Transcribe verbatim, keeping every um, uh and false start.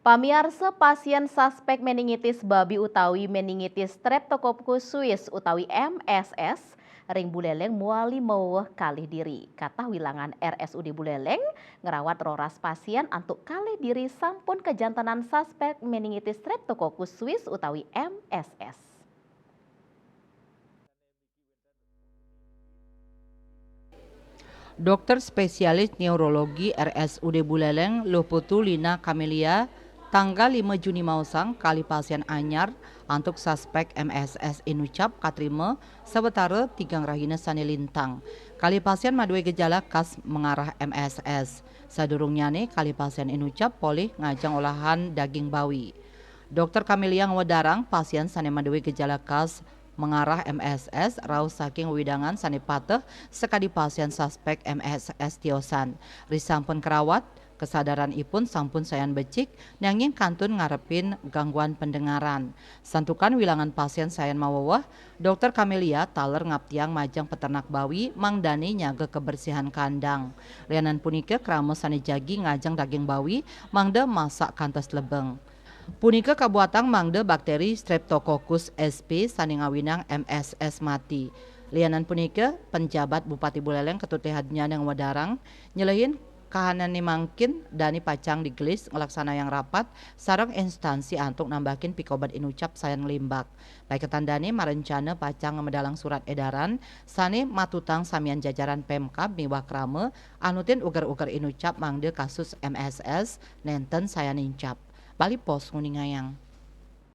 Pamiarsa, pasien suspek meningitis babi utawi meningitis Streptococcus suis utawi M S S ring Buleleng mawali maweweh kalih diri. Katah wilangan R S U D Buleleng ngrawat roras pasien antuk kalih diri sampun kajantenan suspek meningitis Streptococcus suis utawi M S S. Dokter spesialis neurologi R S U D Buleleng, Luh Putu Lina Kamelia, tanggal lima Juni maosang, kalih pasien anyar antuk suspek M S S inucap katrima sawetara tigang rahina sane lintang. Kalih pasien madue gejala khas mangarah M S S. Sadurungnyane, kalih pasien inucap polih ngajeng olahan daging bawi. Dokter Kamelia ngwedarang pasien sane madue gejala khas mangarah M S S rauh saking wewidangan sane pateh sakadi pasien suspek M S S tiosan. Risampun karawat, kasadaranipun sampun sayan becik, nanging kantun ngarepin gangguan pendengaran. Santukan wilangan pasien sayan maweweh, Dokter Kamelia taler ngaptiang majeng peternak bawi mangdane nyaga kebersihan kandang. Lianan punika, krama sane jagi ngajeng daging bawi mangda masak kantos lebeng. Punika kabuatang mangda bakteri Streptococcus S P sane ngawinang M S S mati. Lianan punika, penjabat Bupati Buleleng Ketut T H Dnyana ngwedarang, nyelehin kahanane mangkin dane pacang digelis nglaksanayang rapat sareng instansi antuk nambahin pikobat inucap sayan nglimbak. Paiketan dane marencana pacang ngamedalang surat edaran sane matutang samian jajaran Pemkab miwah krama anutin uger-uger inucap mangda kasus M S S nenten sayan nincap. Bali Post nguningayang.